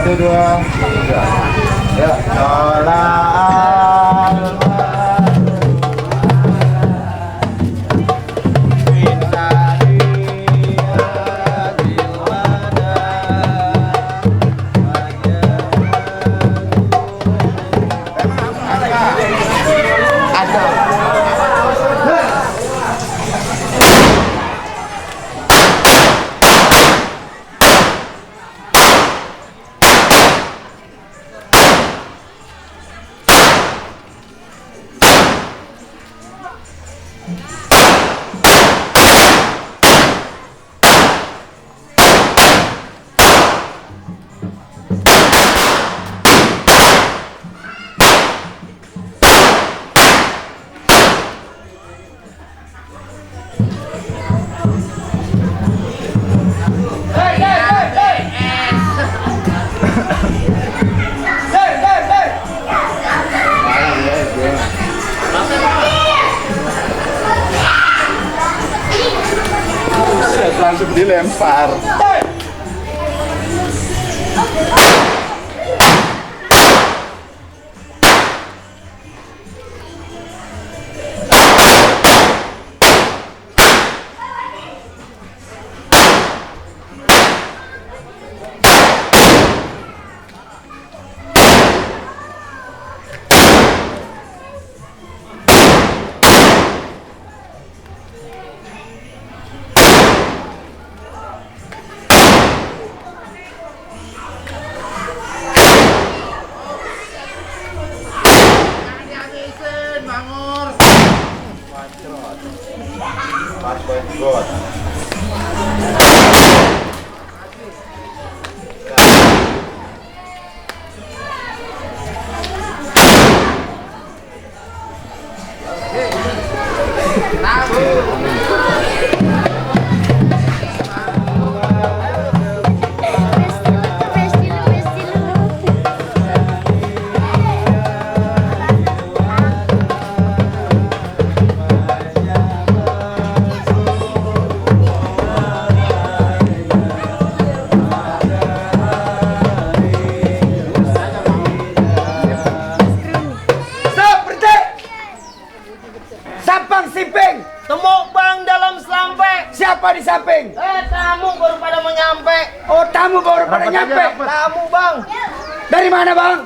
Satu, dua, tiga. Ya, langsung dilempar. Siapa di samping? Tamu baru pada mau nyampe. Oh, tamu baru pada nyampe. Tamu bang. Dari mana bang?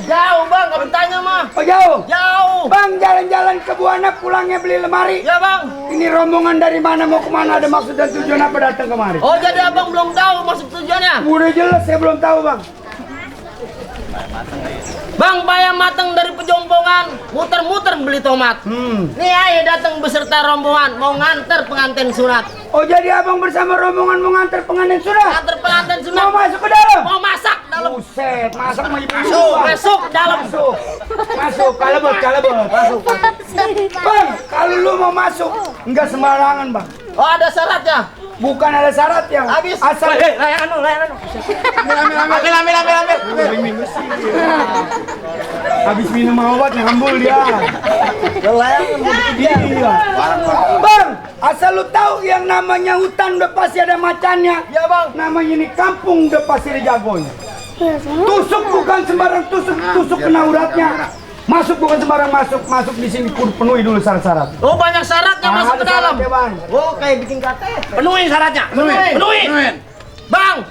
Jauh bang, kamu tanya mah. Oh jauh? Jauh. Bang jalan-jalan ke Buana pulangnya beli lemari. Ya bang. Ini rombongan dari mana mau kemana? Ada maksud dan tujuan apa datang kemari? Oh jadi abang belum tahu maksud tujuannya? Udah jelas saya belum tahu bang. Bang bayam mateng dari Pejompongan, muter-muter beli tomat. Nih ayo datang beserta rombongan mau nganter pengantin sunat. Oh jadi abang bersama rombongan mau nganter pengantin sunat? Nganter pengantin sunat. Mau masuk ke dalam? Mau masak dalam. Buset, masak mau ibu. Masuk dalam. Masuk, kalebet. Masuk. Bang, kalau lu mau masuk, enggak sembarangan bang. Oh ada syaratnya? Bukan ada syarat yang habis. Asal. Layangan. Ambil. Habis minum obat ngambul dia. Iya. Bang, asal lu tahu yang namanya hutan udah pasti ada macannya. Ya bang. Namanya ini kampung udah pasti ada jagonya. Tusuk bukan sembarang tusuk kena uratnya. Masuk bukan sembarang masuk di sini penuhi dulu syarat-syarat. Oh banyak syaratnya masuk ke dalam. Bang. Oh kayak bikin KTP. Penuhi syaratnya. Penuhi. Bang.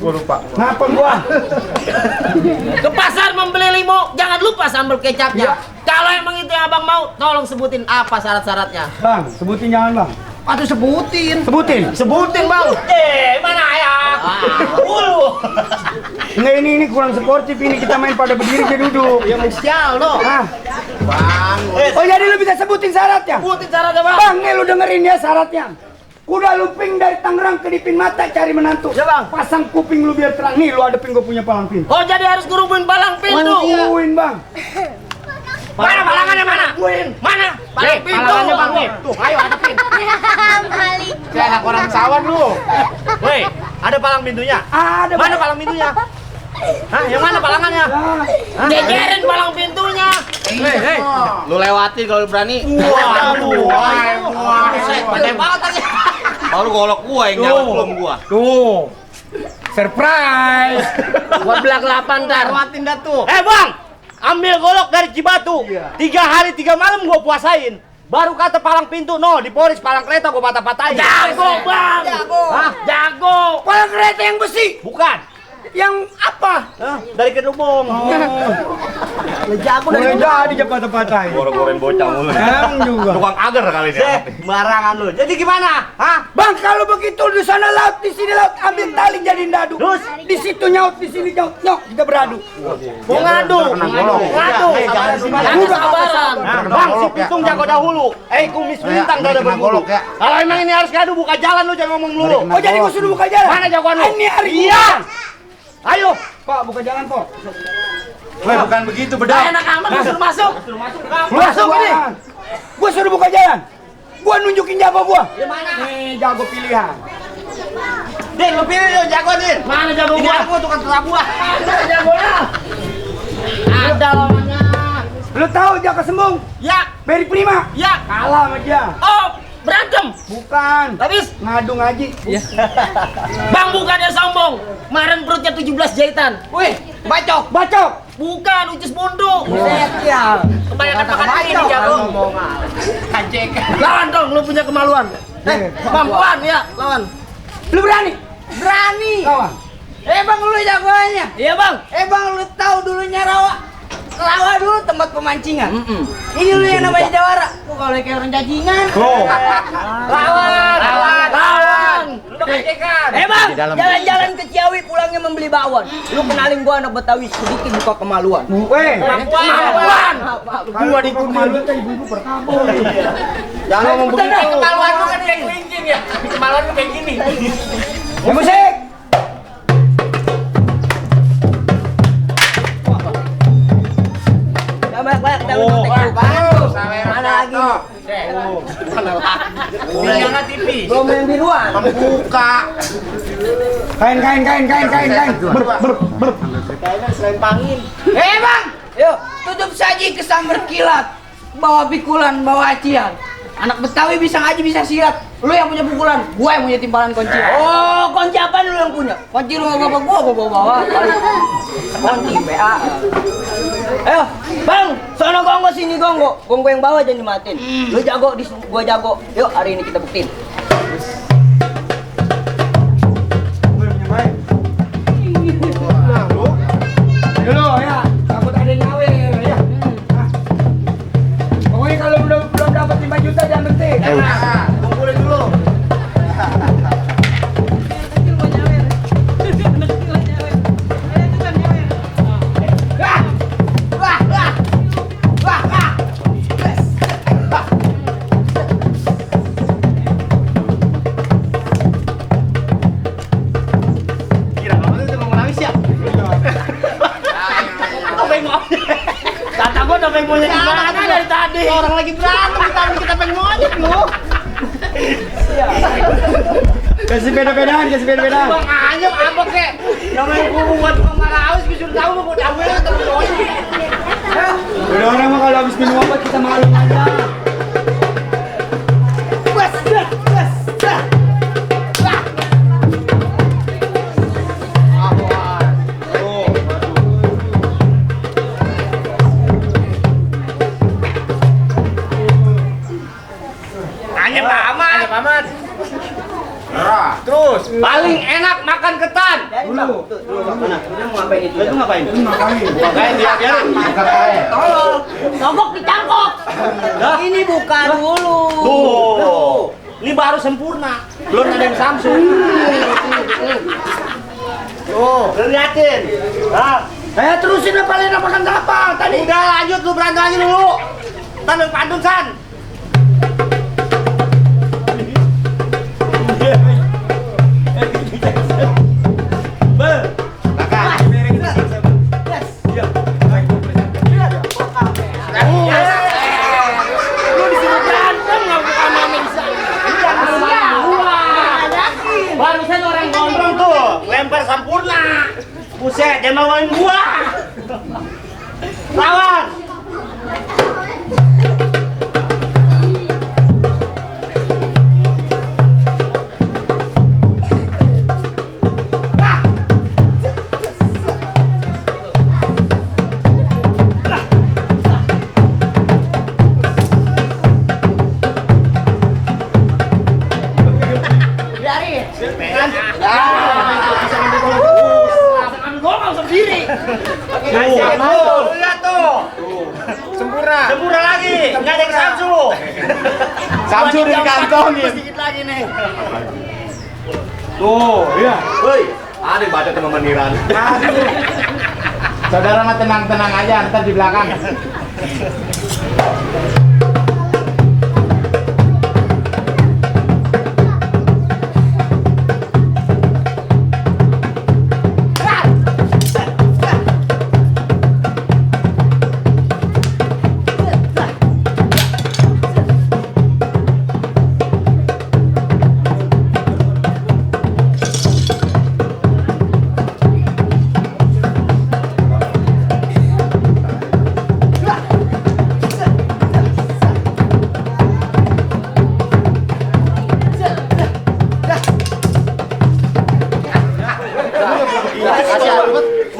Gua lupa. Ngapa gua? Ke pasar membeli limo, jangan lupa sambal kecapnya. Kalau emang itu yang abang mau, tolong sebutin apa syarat-syaratnya. Bang, sebutin jangan bang. Aduh sebutin. Sebutin bang. Mana ya? Enggak ini kurang sportif ini kita main pada berdiri jadi duduk. Yang sial loh. Bang. Oh jadi lu bisa sebutin syaratnya? Sebutin syaratnya bang. Bang, nih lu dengerin ya syaratnya. Kuda luping dari Tangerang ke Dipin Mata cari menantu. Ya bang. Pasang kuping lu biar terang. Nih lu hadapin gue punya palang pintu. Oh jadi harus ngerubin palang pintu. Nungguin bang. Mana palangannya mana? Mana? Palang pintu. Palangannya bang nih. Tuh ayo hadapin. Kayak anak orang sawan lu. Woi, ada palang pintunya? Ada. Mana palang pintunya? Hah, yang mana palangannya? Jejerin palang pintunya. Hei, Lu lewati kalau berani. Pandai banget aja. Baru golok gua yang jawab belum gua. Tuh. Surprise. Gua belak 8 dar. Lewatin dah tuh. Bang, ambil golok dari Cibatu. 3 hari 3 malam gua puasain. Baru kata palang pintu, di Polis palang kereta gua patah-patahin. Jago, Bang. Hah? Jago. Palang kereta yang besi. Bukan. Yang apa? Dari Kedubung. Jago Boleh jadi dia patah-patahin. Goreng bocah mulu. Emang juga. Tukang agar kali ini. Barangan lu. Jadi gimana? Hah? Bang, kalau begitu di sana laut, di sini laut, ambil tali jadi dadu. Terus? Di situ nyaut, di sini nyaut, kita beradu. Mau ngadu. Ngadu. Jangan sabaran. Bang, si Pitung jago dahulu. Kumis bintang dah ada berbulu. Kalau emang ini harus ngadu, buka jalan lu, jangan ngomong melulu. Oh, jadi gua sudah buka jalan. Mana jagoan lu? Ini hari Iya. Ayo. Pak, buka jalan, Pak. Weh, bukan begitu, Udah bedak. enak amat suruh masuk. Masuk ini. Gua suruh buka jalan. Gua nunjukin jago gua. Di mana? Nih, jago pilihan. Din, lu pilih lu jago, Din. Mana jago Ini gua? aku tukang terap buah. Ada jagonya. Ada lawannya. Lu tahu Jaka Sembung? Ya, Beri Prima? ya. Kalah sama dia. Oh, berantem. Bukan. Habis. Ngadu ngaji. Bang, bukan dia sombong. Kemarin perutnya 17 jahitan. Wih, bacok. Bacok. Bukan, ucus bundu. Ya. Kebanyakan makan ini jago. Lawan dong, lu punya kemaluan. Kemampuan ya, lawan. Lu berani? Berani. Kawan. Bang lu jagoannya. Iya, Bang. Bang lu tahu dulunya rawa dulu tempat pemancingan. Ini lu yang namanya jawara. Lu kalau kayak orang cacingan. Lawan. Udah kacekan. Bang, jalan-jalan ke Ciawi pulangnya membeli bakwan. Lu kenalin gua anak Betawi sedikit buka kemaluan. Weh, Kemampuan. gua dikemaluan kan ibu berkabul. Jangan ngomong begitu. Kemaluan lu kan kayak kelingking ya. Kemaluan lu kayak gini. Musik. Banyak mana lagi? Pilihannya tipis. Belum yang biruan. Buka. Kain. Ber. Bang, yuk tutup saji kesambar kilat. Bawa pikulan, bawa acian. Anak Betawi bisa ngaji, bisa silat. Lu yang punya pukulan, gua yang punya timpalan kunci. Oh, kunci apa lu yang punya? Kunci rumah bapak gua bawa. Kunci BA. Ayo, Bang, sono gonggo sini gonggo. Gonggo yang bawah jangan dimatiin. Lu jago, gua jago. Yuk, hari ini kita buktiin. Dulu ya, takut ada nyawer ya. Pokoknya kalau belum dapat 5 juta jangan berhenti. Kumpulin dulu. Kira kamu itu mau nangis ya? Kata gua udah pengen monyet gimana dari tadi. Orang lagi berantem, kita pengen monyet lu. Kasih beda-bedaan. Bang Anyam apa kek? Namanya gua buat pemaraus, gue suruh tahu mau damai terus monyet. Udah orang mah kalau habis minum obat kita malu aja. Anyam aman. Terus. Paling enak makan ketan. Dulu. Lu mau ngapain itu? Lu ngapain? Makanya dia biarin. Angkat aja. Tolong, sogok dicangkok. Ini buka dulu. Tuh. Ini baru sempurna. Belum ada yang Samsung. Tuh, lu liatin. Nah, Terusin apa Lena makan apa tadi? udah lanjut lu berantem aja dulu. Tanam pantun San. Barusan orang gondrong tuh lempar sempurna. Buset, dia mau main gua. Lawan. kan? Bisa ngambil gol sendiri. Lihat tuh. Sempurna. Sempurna lagi. Enggak ada yang Samsu. Samsu dikantongin. Sedikit lagi nih. Tuh, iya. Woi, ada baca sama Maniran. Saudara mah tenang-tenang aja, ntar di belakang.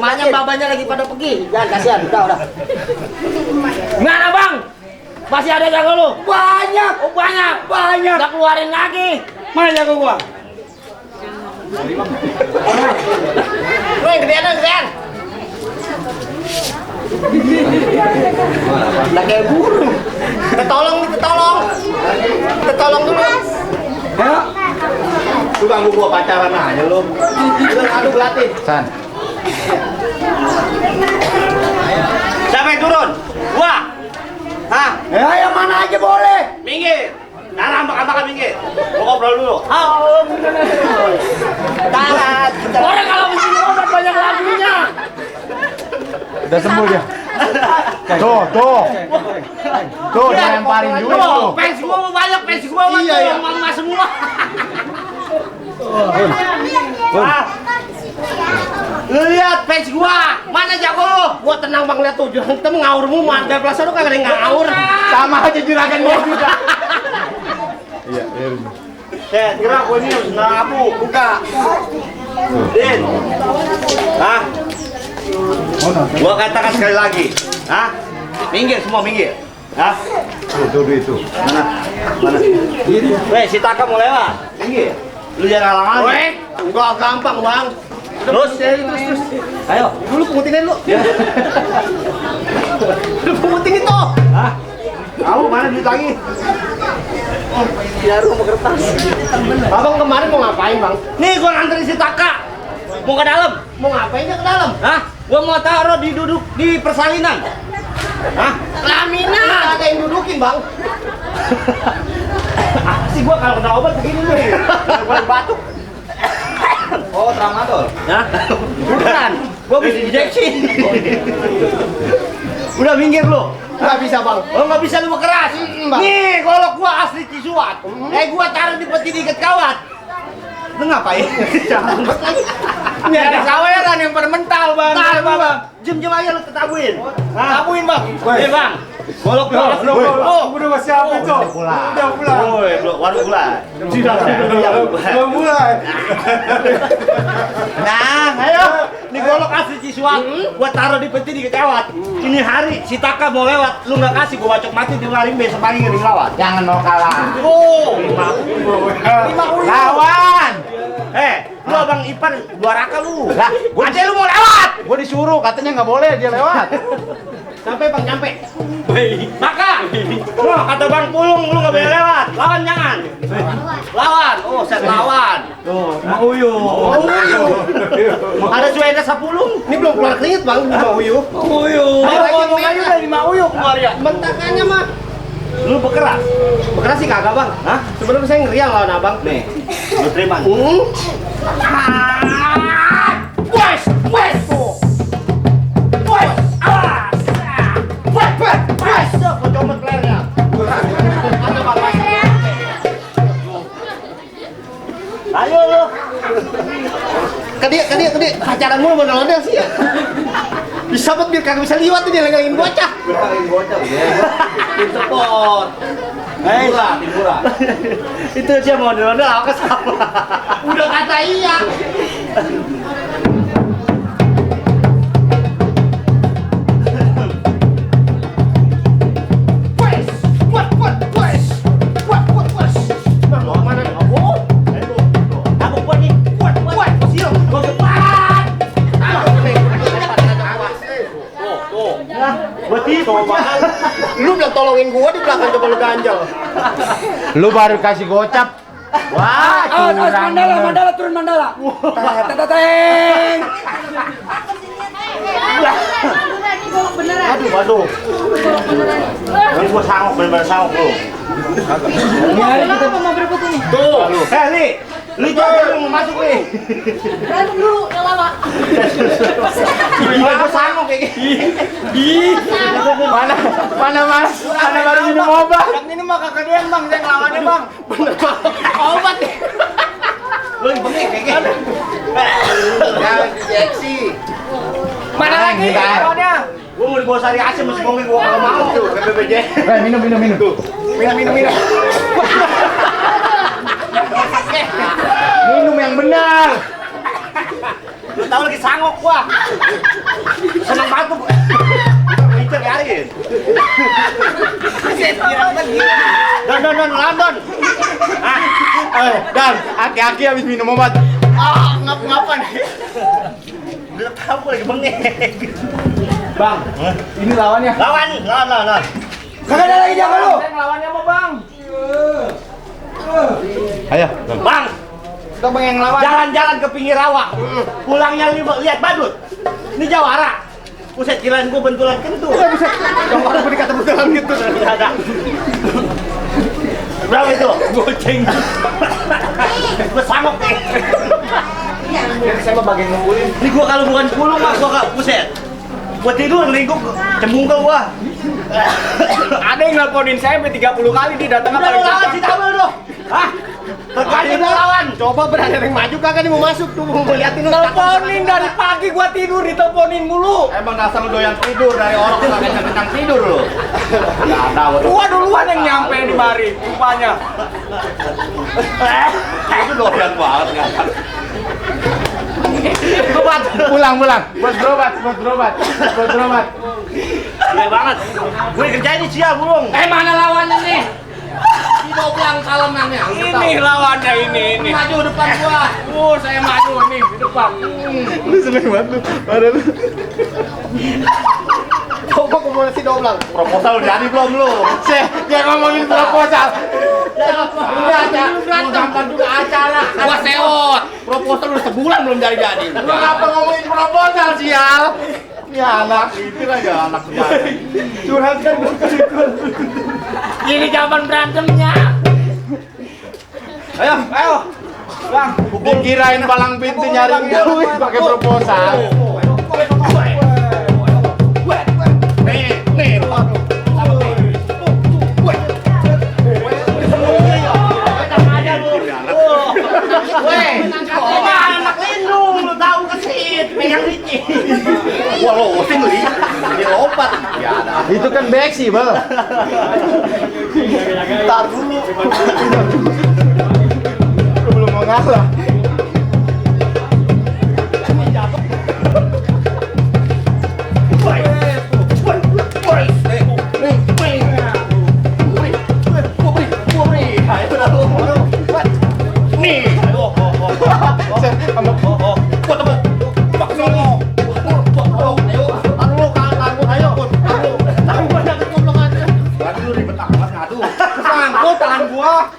Emaknya babanya lagi pada pergi. Jangan kasihan, udah. Gimana bang? Masih ada jago lu? Banyak. Oh banyak. Banyak. Udah keluarin lagi. Mana jago gua? Woi, gedean. Udah kayak burung. Kita tolong dulu. Ya. Lu ganggu gua pacaran aja lu. Udah ngadu belati. San. Siapa yang turun? Gua. Hah? Ya yang mana aja boleh. Minggir. Nah, ambak minggir. Gua ngobrol dulu. Tahan. Orang kalau begini obat banyak lagunya. Udah sembuh dia. Tuh. Tuh, dia lemparin duit tuh. Fans gua mau banyak, fans gua mah tuh yang mama semua. Lu lihat fans gua, mana jago lu? Gua tenang bang lihat tuh, kita ngaur mulu, mantap plaza lu kagak ada yang ngaur. Sama aja juragan dia juga. Iya. Kira gua ini harus nabu, buka. Din. Hah? Gua katakan sekali lagi. Hah? Minggir semua minggir. Hah? Tuh itu. Mana? Weh, si Taka mau lewat. Minggir. Lu jangan halang-halang. Weh, enggak gampang, Bang. Terus. Ayo, dulu pungutin lu. Lu pungutin itu. Hah? Kamu mana duit lagi? Ya, rumah kertas. Abang kemarin mau ngapain, Bang? Nih, gua nganterin si Taka. Mau ke dalam? Mau ngapain dia ke dalam? Hah? Gua mau taruh di persalinan. Hah? Laminan. Ada yang dudukin, Bang. Sih gua kalau kena obat begini nih. Kalau batuk. Oh, tramadol. Hah? Bukan. Gua bisa injeksi. Udah minggir lu. Nggak bisa, Bang. Oh, nggak bisa lu keras. Bang. Nih, golok gua asli Cisuat. Gua taruh di peti diikat kawat. Lu ngapain? Ini ada saweran yang pada mental, Bang. Nah, Bang. Jam-jam aja lu tetabuin. Tabuin, Bang. Bang. Golok gua. Udah masih apa itu? Udah pulang. Woi, warung gula. Belum mulai. Nah, ayo. Ini golok asli Cisuat. Gua taruh di peti di kawat. Ini hari si Taka mau lewat, lu nggak kasih, gua bacok mati di laring besok pagi ngeri lawat. Jangan mau kalah. Oh, 50. Lawan. Lu abang ipar gua raka lu. Lah, Gua aja lu mau lewat. Gua disuruh, katanya nggak boleh dia lewat. Sampai bang nyampe. Maka, kata bang Pulung lu nggak boleh lewat. Lawan jangan. Lawan. Oh, saya lawan. Tuh, mau uyu. Ada cuaca sapulung. Ini belum keluar keringet bang. Mau uyu. Uyu. Ngomong aja dari mau uyu keluar ya. Bentakannya mah. Lu bekeras? Bekeras sih kagak bang. Hah? Sebenarnya saya ngeriang lawan abang. Nih, lu terima. Wes. Gua comot playernya. Ada bang. Ayo lu. Kedi. Pacaran mulu bener-bener sih ya. Disabet biar kagak bisa liwat dia lagi bocah. Pintu pot. Timura. Itu aja model-model aku sama. Udah kata iya. Mana? Oh. Aku buat nih. Coba. Lu bilang tolongin gua di belakang coba lu ganjel. Lu baru kasih gocap. Wah, curang. Mandala turun Mandala. Teteng. Waduh. Ini gua sanggup, bener-bener sanggup lu. Kenapa mau berebut ini? Tuh, Li. Li jangan mau masuk nih. Berantem dulu yang lama. Gua sanggup kayak gini. Mana Mas? Mana baru minum obat? Yang ini mah kakak dia bang, yang lawannya bang. Bener obat nih. Lu yang bengek kayak gini. Jangan seksi. Mana lagi? Lawannya. Gua mau dibawa sari asin masih ngomongin gua kalau mau tuh BPJS. Minum. Minum. Minum yang benar. Lu tahu lagi sangok gua. Senang banget tuh. Bicar yarin. Don. Dan aki-aki habis minum obat. Ngapa nih? Udah tahu gua lagi bengek. Bang, ini lawannya. Lawan. Kagak ada lagi jago lu. Lawannya apa bang? Ayo. Bang, Kita bang yang lawan. jalan-jalan ke pinggir rawa. Pulangnya lihat badut. Ini jawara. Buset, kirain gua bentulan kentut. Buset, jawara gua dikata bentulan kentut. Ada. Berapa itu? Goceng. Gua sanggup nih. Jadi saya mau bagian ngumpulin. Ini gua kalau bukan pulung mah gua gak buset. Gua tidur nih gua cembungkel gua. Ada yang nelponin saya sampai 30 kali dia datang Udah lu lawan si tabel lu. Hah? Terkali lu lawan. Coba berani yang maju kagak nih mau masuk tuh mau liatin lu. Teleponin dari pagi gua tidur diteleponin mulu. Emang dasar lu doyan tidur dari orang kagak kencang tidur lu. Enggak ada. Gua duluan yang nyampe di mari, rupanya. Itu doyan banget kan. Pulang. Buat berobat. Gede banget. Gue kerjain di siang burung. Mana lawannya nih? Di doblang salamannya. Ini lawannya ini. Maju depan gua. Saya maju nih di depan. Lu seneng banget lu. Ada lu. Coba gua mau si doblang. Proposal udah jadi belum lu? Dia ngomongin proposal. Udah gampang juga acara. Gua seot. Proposal udah sebulan belum jadi. Lu ngapa ngomongin proposal sial? Ya anak itu aja anak jadi. Curhat kan gua. Ini zaman berantemnya. Ayo. Bang, Dikirain palang pintu nyari duit pakai proposal. Nih. Weh, anak lindung, lu tahu kesit, pegang licin. Wah, lo sih beli, dia lompat. Ya ada. Itu kan beksi, Bang. Tar dulu. Belum mau ngalah. Nih, Sangkut tangan gua.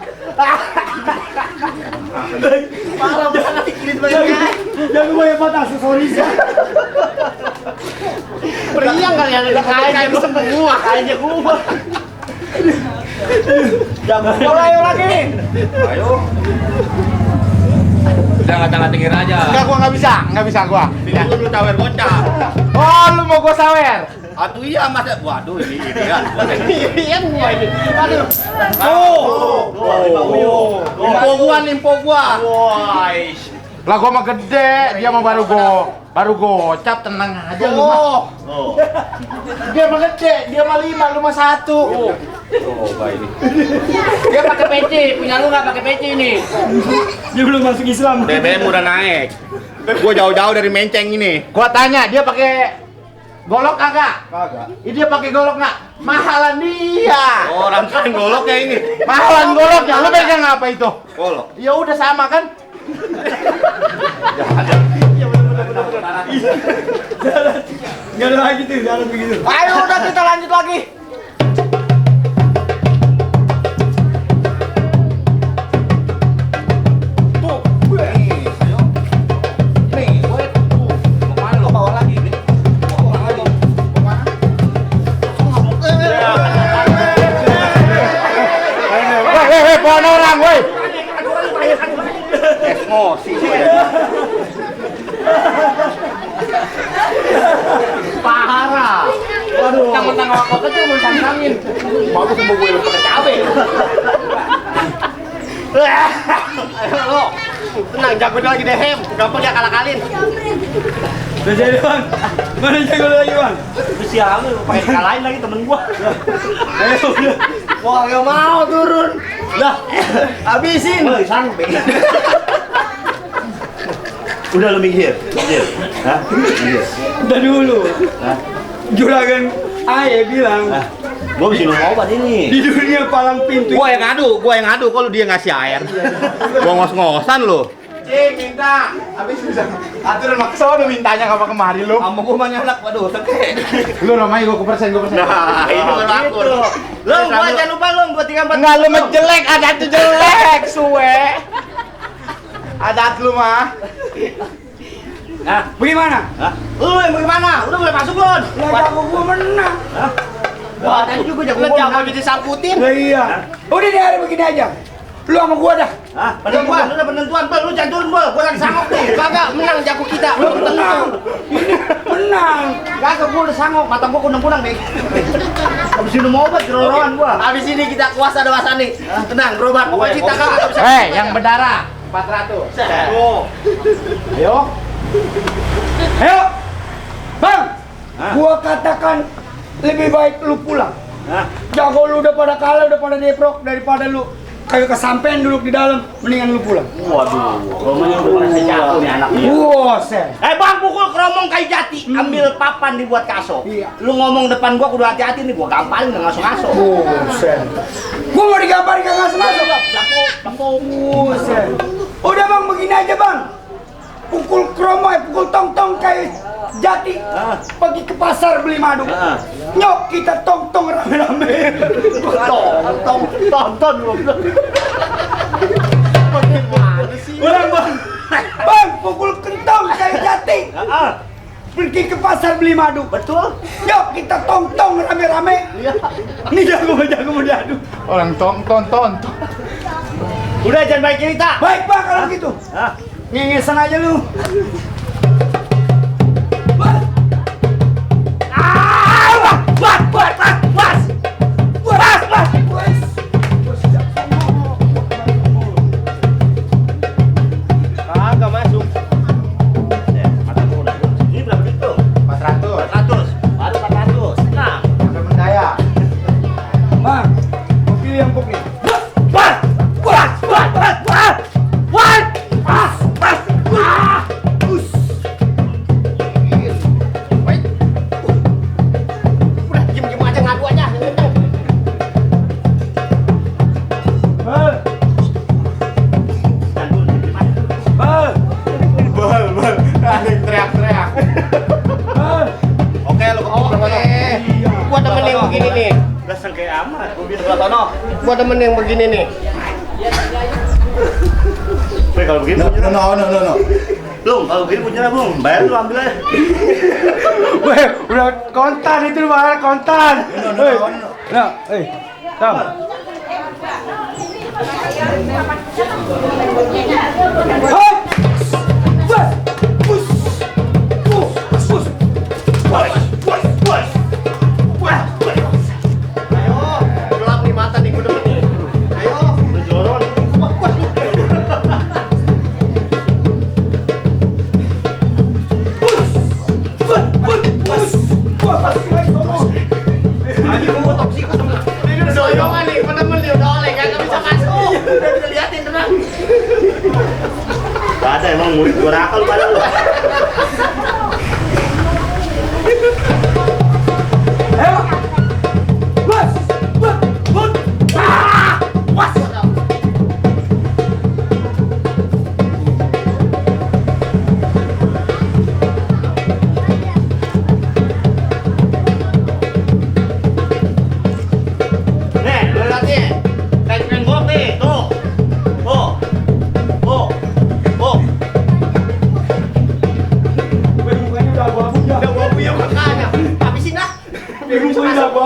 parah banget ikhlas banget. Jangan gua yang patah aksesorisnya. Beriang kali ada kayak semua aja gua. Ayo lagi. Ayo. Udah ngata-ngatingin aja. Enggak, gua enggak bisa gua. Lu tawer bocah. Oh, lu mau gua sawer? Aduh iya mas, waduh ini kan. Iya gua ini. Aduh. Nimpo gua. Woi. Lah gua mah gede, dia mah baru gocap, tenang aja lu mah. Dia mah gede, dia mah 5, lu mah 1. Coba ini. Dia pakai peci, punya lu nggak pakai peci nih. Dia belum masuk Islam. BBM udah naik. Gua jauh-jauh dari Menceng ini. Gua tanya, dia pakai golok kagak? Kagak. Dia pakai golok nggak? Mahalan dia. Orang kan golok ya ini. Mahalan goloknya, lu pegang apa itu? Golok. Ya udah sama kan? Ya ada. Iya benar. Nggak ada lagi tuh, jalan begitu. Ayo udah kita lanjut lagi. Tuh, nih, ayo. Nih, gue tuh. Mau mana lo bawa lagi nih? Bawa lagi. Mau mana? Hei, pohon orang, woi. Emosi. Parah. Waduh. Mentang-mentang awak kecil mau santangin. Bagus sama gue pakai cabe. Ayo lo. Tenang, jago lagi deh, Hem. Gampang dia kalah-kalin. Udah jadi bang. Mana jago lagi bang? Lu siang lu pakai kalahin lagi temen gua. Ayo udah. Wah, gak mau turun. Lah, habisin. Woi, sampai. Udah lu minggir. Minggir. Hah? Minggir. Udah dulu. Hah? Juragan Aye bilang Gua mesti minum obat ini. di dunia palang pintu. Gua yang ngadu, kalau dia ngasih air. Gua ngos-ngosan lu. Minta. Habis bisa. Aturan maksa lu mintanya apa kemari lu. Sama gua mah anak, waduh, seke. Lu namanya gua kepersen. Nah, itu baru akur. Lu gua jangan lupa lu buat 3 4. Enggak lu menjelek, adat tuh jelek, suwe. Adat lu mah. Nah, Bagaimana? hah? Lu yang bagaimana? Udah boleh masuk, Lon. Lah jago gua menang. Wah, tadi juga jago gua jangan bisa sangkutin. Lah iya. Udah deh hari begini aja. Lu sama gua dah. Hah? Penentuan, udah penentuan, Bol. Lu jangan turun, Bol. Gua lagi sangok nih. Kagak menang jago kita. Lu menang. Ini menang. Kagak gua udah sangok, mata gua kunang-kunang deh. Habis minum obat geroroan gua. Habis ini kita kuasa dewasa nih. Tenang, berobat. Pokoknya kita kagak bisa. Hei, yang berdarah 400. Oh. Ayo. Ayo. Bang. Gua katakan lebih baik lu pulang. Hah? Jago lu udah pada kalah, udah pada deprok daripada lu kayak kesampean duduk di dalam, mendingan lu pulang. Waduh, romanya udah pada jatuh nih anaknya. Wah, sen. Bang, pukul keromong kayu jati, ambil papan dibuat kaso. Iya. Lu ngomong depan gua kudu hati-hati nih, gua gampalin nggak ngaso-ngaso. Buset. Gua mau digambarin gak masuk-masuk. Buset. Udah bang, begini aja bang. Pukul kromo, pukul tong-tong kayak jati. Pergi ke pasar beli madu. Nyok, kita tong-tong rame-rame. Tonton lu. Bagaimana sih? Ulang bang. Bang, pukul kentong kayak jati. Pergi ke pasar beli madu. Betul. Nyok, kita tong-tong rame-rame. Ini jago mau diadu. Orang tonton. Udah jangan baik cerita. Baik bang kalau gitu. Ngengesan aja lu. Kagak masuk. Mata gua udah. Ini berapa duit tuh? 400. 400. Baru 400. Nah, Udah mendaya. Bang, mau pilih yang pokoknya. udah diem-diem aja ngadu aja. Dan dulu diem aja. Bel. Ada yang teriak-teriak. Oke, lu gua temen yang begini nih. Udah sengke amat. Gua bilang sebelah sono. Gua temen yang begini nih. Weh, kalau begini punya No. Bung, kalau begini punya Bung. Bayar lu ambil aja. Weh, udah kontan itu mahal kontan. Weh, nah, tam. Hop! Bus! Bus! Bus! Ayo, gelap nih mata nih gua demen nih. Ayo, lu joron. Lagi gua toksik sama. Ini udah doyongan nih, temen-temen dia udah oleh kagak bisa masuk. Udah bisa liatin tenang. Gak ada emang murid gua nakal pada lu. Ayo! Bus! Bus! Was.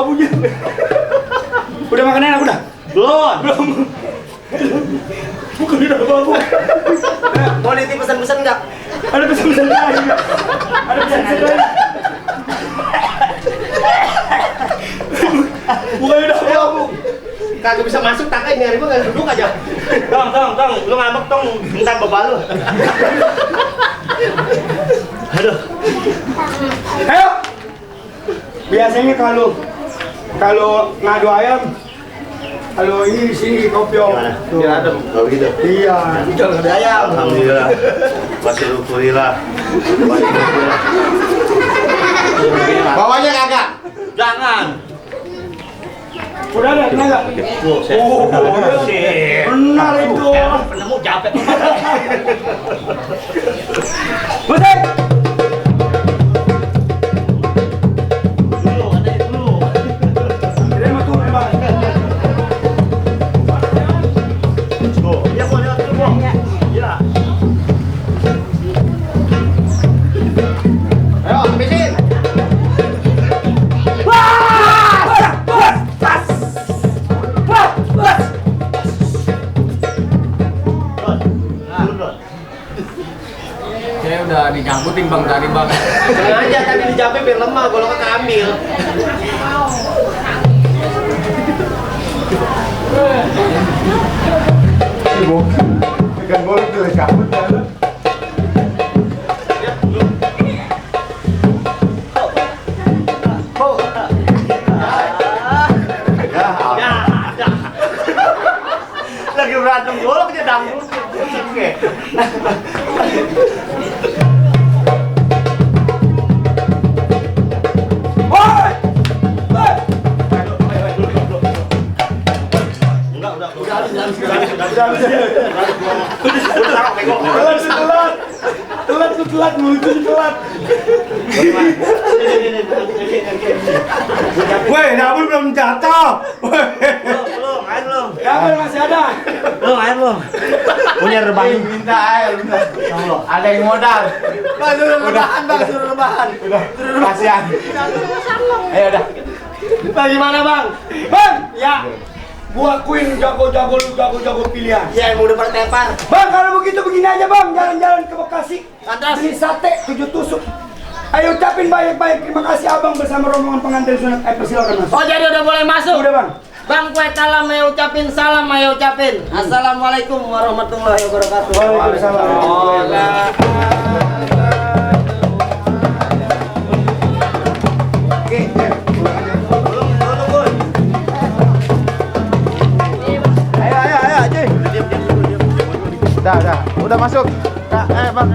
abu-abunya. Udah makan enak udah? Belum. Bukan udah abu-abu. Mau nitip pesan-pesan nggak? Ada pesan-pesan lain nggak? Ada pesan-pesan lain? Bukan udah abu-abu. Kagak bisa masuk tak ini hari nggak duduk aja. Tong, lu ngambek tong, minta bapak lu. Aduh. Ayo. Biasanya kalau ngadu ayam, kalau ini di sini kopiok. Ya ada kalau gitu. Iya. Jangan ada ayam. Alhamdulillah. Alhamdulillah. Bawanya kagak. Jangan. Udah ada, enggak? Benar itu. Penemu capek. Betul. Terima tuh, Bang. Ya boleh lewat dulu. Iya. Ayo, habisin. Saya udah dijangkutin bang tadi bang. Sengaja tadi dijapin biar lemah, golongan keambil. Pegang bola tuh cabut ya. Ya, ada. Lagi berantem golok aja dangdut. Oke. Woi! Enggak, udah. Udah taruh bego. Telat mulut telat. Woi, Nabul belum jatuh. Belum, air belum. Nabul masih ada. Air belum. Punya rebahan. Minta air, minta. Ada yang modal. Bang, suruh rebahan, Bang, suruh rebahan. Udah, kasihan. Ayo udah. Bang, gimana, Bang? Bang, ya. Gua akuin jago-jago lu, jago-jago pilihan. Ya yang udah pada tepar. Bang, kalau begitu begini aja, Bang. Jalan-jalan ke Bekasi. Lantas. Beli sate 7 tusuk. Ayo ucapin baik-baik terima kasih Abang bersama rombongan pengantin sunat. Persilakan Mas. Oh jadi udah boleh masuk. Udah, Bang. Bang kue talam ayo ucapin salam ayo ucapin. Assalamualaikum warahmatullahi wabarakatuh. Waalaikumsalam. Ayo, Haji. Udah masuk. Kak, Bang.